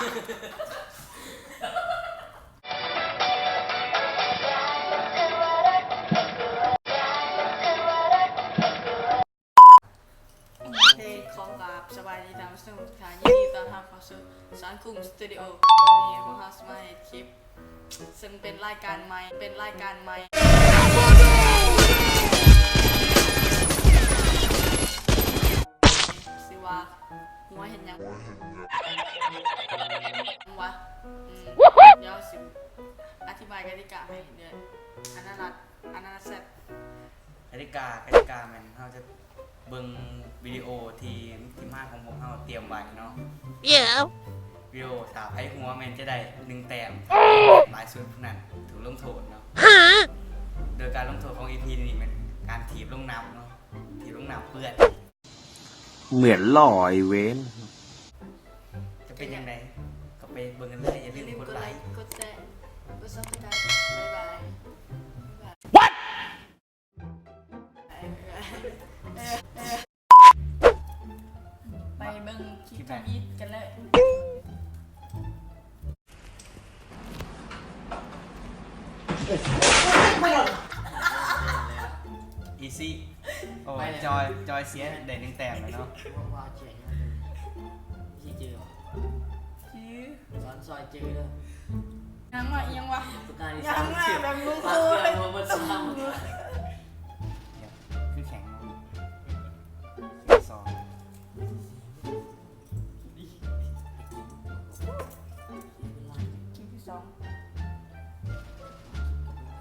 ໂອເຄ ຂໍກາບສະບາຍດີທ່ານຜູ້ຊົມທຸກທ່ານ ຍິນດີຕ້ອນຮັບເຂົ້າສູ່ສອນກຸ້ງສະຕູດິໂອ. ມື້ນີ້ພວກເຮົາຊິມາເຮັດຄລິບ ເຊິ່ງເປັນລາຍການໃໝ່ ເປັນລາຍການໃໝ່ ຊື່ວ່າ ຫົວເຮັດຫຍັງວະ? ອືມ ດຽວຊິອະທິບາຍກະຕິກາໃຫ້ເດີ ອານາລັດ ອານາລັດແຊັດ. ກະຕິກາ ກະຕິກາແມ່ນເຮົາຈະເບິ່ງວິດີໂອທີ່ທີມງານຂອງພວກເຮົາຕຽມໄວ້ເນາະ. ວິດີໂອຖ້າໃຜຫົວແມ່ນຈະໄດ້ໜຶ່ງແຕ້ມ ຫຼາຍສຸດຜູ້ນັ້ນຖືກລົງໂທດເນາະ. ໂດຍການລົງໂທດຂອງອີພີນີ້ແມ່ນການຖີບລົງນ້ຳເນາະ ຖີບລົງນ້ຳເປື້ອນ. ເໝືອນຫຼໍ້ ໄອ້ເວນ. ຈະເປັນຈັ່ງໃດ ກໍໄປເບິ່ງກັນເລີຍ. ຢ່າລືມກົດໄລ ກົດແຊ ກົດຊັບສະໄຄຣບ໌. ບາຍບາຍ. What? ໄປເບິ່ງຄລິບທຳອິດກັນເລີຍ. ອີຊີ. ໂອ້ຍ ຈອຍ ຈອຍເສຍໄດ້ໜຶ່ງແຕ້ມແລ້ວເນາະ. ວ່າ ວ່າເຈຍ ຊິເຈີ ຈື່ ສອນຊອຍຈື່ເດີ. ຍັງວ່າ ອີ່ຫຍັງວະ? ປະກາດນີ້ ຍັງວ່າແບບງົງໆເລີຍ. ຄືແຂງເນາະ. ສອງ ຄິວທີສອງ.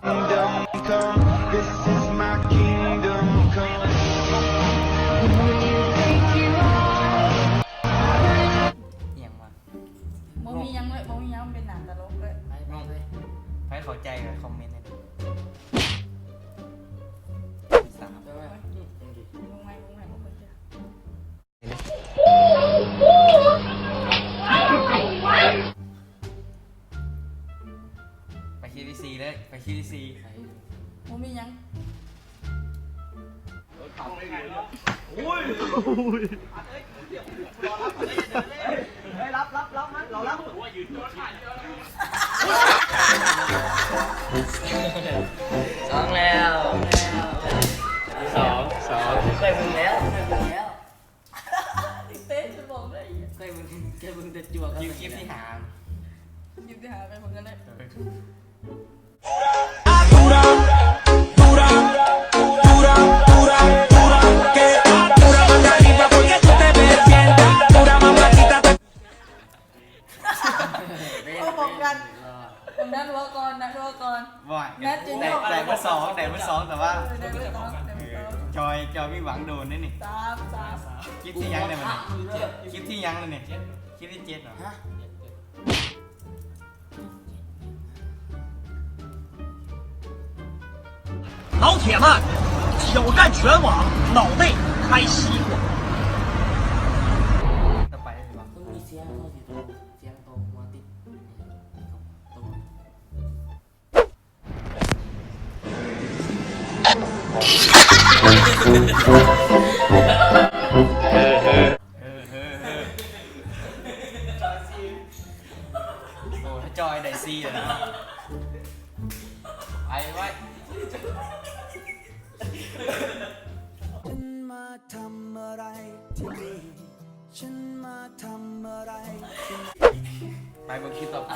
Kingdom come, this is my kingdom come. ອີ່ຫຍັງວະ? ບໍ່ມີຫຍັງເລີຍ ບໍ່ມີຫຍັງ ເປັນໜັງຕະຫຼົກເລີຍ. ໄປ ໄປເລີຍ. ໃຜເຂົ້າໃຈກໍຄອມເມັນໃຫ້ເດີ. ສາມ. ເອົາໄວ້ ລົງໃໝ່ ລົງໃໝ່ ບໍ່ຄ່ອຍເຊື່ອ. ໄປຄິວທີສີ່ເລີຍ ໄປຄິວທີສີ່. ບໍ່ມີຫຍັງ. ໂອ້ຍ ເຮີ້ຍ ລັບ ລັບ ລັບມັນ ເຮົາລັບ. ສອງແລ້ວ ສອງ ສອງ. ເຄີຍເບິ່ງແລ້ວ ເຄີຍເບິ່ງແລ້ວ. ຕິເຕະ ສະໝອງໄດ້. ເຄີຍເບິ່ງ ເຄີຍເບິ່ງແຕ່ຈົວກ. ຄລິບ ຄລິບທີຫ້າ ຄລິບທີຫ້າ ໄປເບິ່ງກັນເລີຍ. ໂອ້ ປ້ອງກັນ ປ້ອງກັນຫົວກ່ອນ ນັດຫົວກ່ອນ. ບໍ່ ນັດຈະໂຍກ ໄດ້ເບີສອງ ໄດ້ເບີສອງ ແຕ່ວ່າ ເອີ ໄດ້ເບີສອງ ໄດ້ເບີສອງ. ຈອຍ ຈອຍມີຫວັງໂດນເດ້ນີ້. ສາມ ສາມ. ຄລິບທີຫຍັງແລ້ວນີ້? ຄລິບທີຫຍັງແລ້ວນີ້? ຄລິບທີເຈັດເນາະ. ຮະ? 老铁们，挑战拳王，脑内开西瓜。 ຕໍ່ໄປເລີຍດີກວ່າ. ຕ້ອງມີສຽງ ຕ້ອງມີສຽງ ສຽງຕົວຫົວຕິດ ຕົວ ເອີ ເອີ ເອີ ເອີ. ໂອ້ ຖ້າຈອຍໄດ້ສີ່ແລ້ວນະ. ໄປໄວ້. ໄປເບິ່ງຄລິບຕໍ່ໄປ.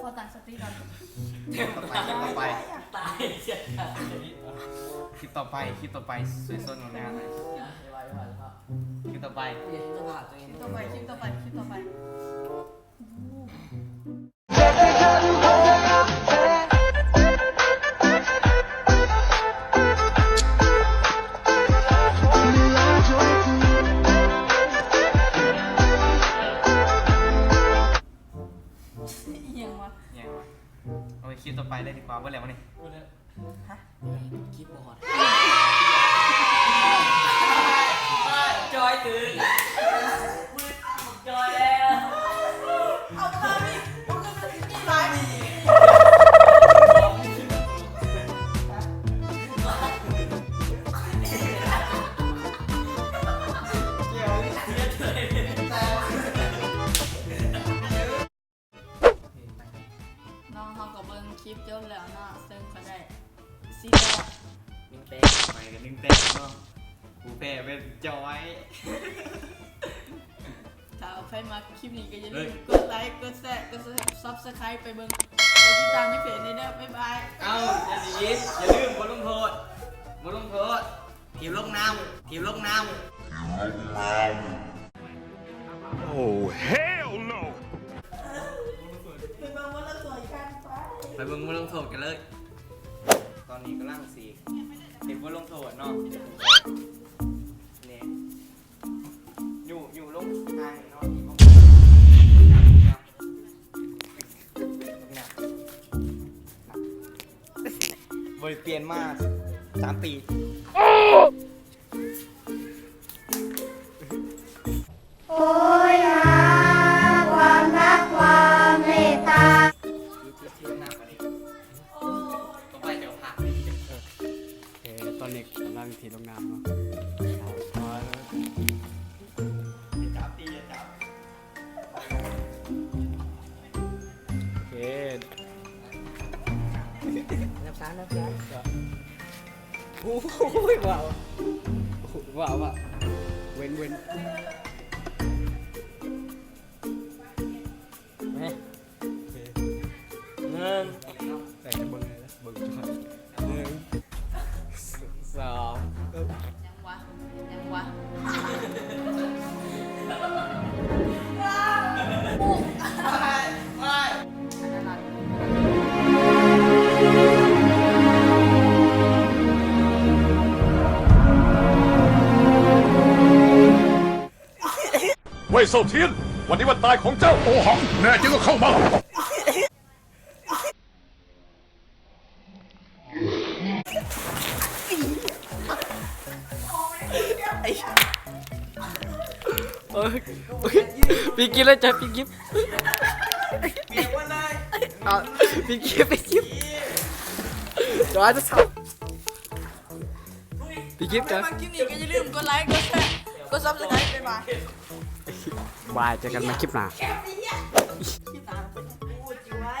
ຂໍຕັ້ງສະຕິກ່ອນ. ຄລິບຕໍ່ໄປ ຄລິບຕໍ່ໄປ ຕາຍ ຄລິບຕໍ່ໄປ ຄລິບຕໍ່ໄປ ສວຍສົດງົດງາມເລີຍ. ຄລິບຕໍ່ໄປ ຄລິບຕໍ່ໄປ ຄລິບຕໍ່ໄປ ຄລິບຕໍ່ໄປ. ອີ່ຫຍັງວະ? ອີ່ຫຍັງວະ? ເອົາໄວ້ຄລິບຕໍ່ໄປເລີຍດີກວ່າ. ເບິດແລ້ວບໍ່ນີ້? ເບິດແລ້ວ. ຮະ? ຄລິບບໍ່ຮອດ. ຈອຍຕື່ນ ຈອຍແລ້ວ. ເອົາມານີ້ ມັນຄືມີຫຼາຍນີ້. ກ່ຽວນີ້ ແຕ່ ກັນໜຶ່ງແຕ້ມເນາະ ຜູ້ແພ້ເປັນຈອຍ. ຖ້າໃຜມັກຄລິບນີ້ກໍຢ່າລືມ ເຮີ້ຍ ກົດໄລ ກົດແຊ ກົດ Subscribe ໄປເບິ່ງ ກົດຕິດຕາມໃນເພຈນີ້ເດີ. ບາຍບາຍ. ເອົ້າ ຢ່າຫຼີ ຢ່າລືມ ບົດລົງໂທດ ບົດລົງໂທດ ທີມລົງນ້ຳ ທີມລົງນ້ຳ. Oh hell no. ໄປເບິ່ງບົດລົງໂທດກັນເລີຍ. ຕອນນີ້ກຳລັງຊິເຮັດບົດລົງໂທດເນາະ. ນີ້ ຢູ່ ຢູ່ລົງທາງນີ້ເນາະ ນີ້ ບໍ່ໄດ້ປ່ຽນມາສາມປີ. ໂອ້ຍ ຫາຄວາມຮັກຄວາມເມດຕາ. ໂອເຄ ຕອນນີ້ກຳລັງເທລົງນ້ຳເນາະ. ໂອເຄ ນັບສາມ ນັບສາມ. ໂອ້ຍ ວ້າວ ວ້າວ ວ້າວ ເວັ້ນ ເວັ້ນ. ແມ່ ໂອເຄ ໜຶ່ງ ແຕ່ຈະເບິ່ງເລີຍ ເບິ່ງກ່ອນ ໜຶ່ງ ສອງ. ຫຍັງວະ ຫຍັງວະ. ເວີຍ ເຊົາທຽນ ວັນນີ້ວັນຕາຍຂອງເຈົ້າ. ໂອຫັງ ແນ່ຈິງກໍເຂົ້າມາ. ໂອ້ຍ ໂອ້ຍ ປີກິບແລ້ວຈ້ະ ປີກິບ. ເອົາ ປີກິບ ປີກິບ ຈອຍຈະເຊົາ. ປີກິບຈ້ະ ມັກຄລິບນີ້ກໍຢ່າລືມກົດໄລ ກົດແຊ ກົດ Subscribe ບາຍບາຍ. ບາຍ ເຈີກັນໃໝ່ຄລິບໜ້າ. ຄລິບໜ້າເປັນກູຈິໄວ້.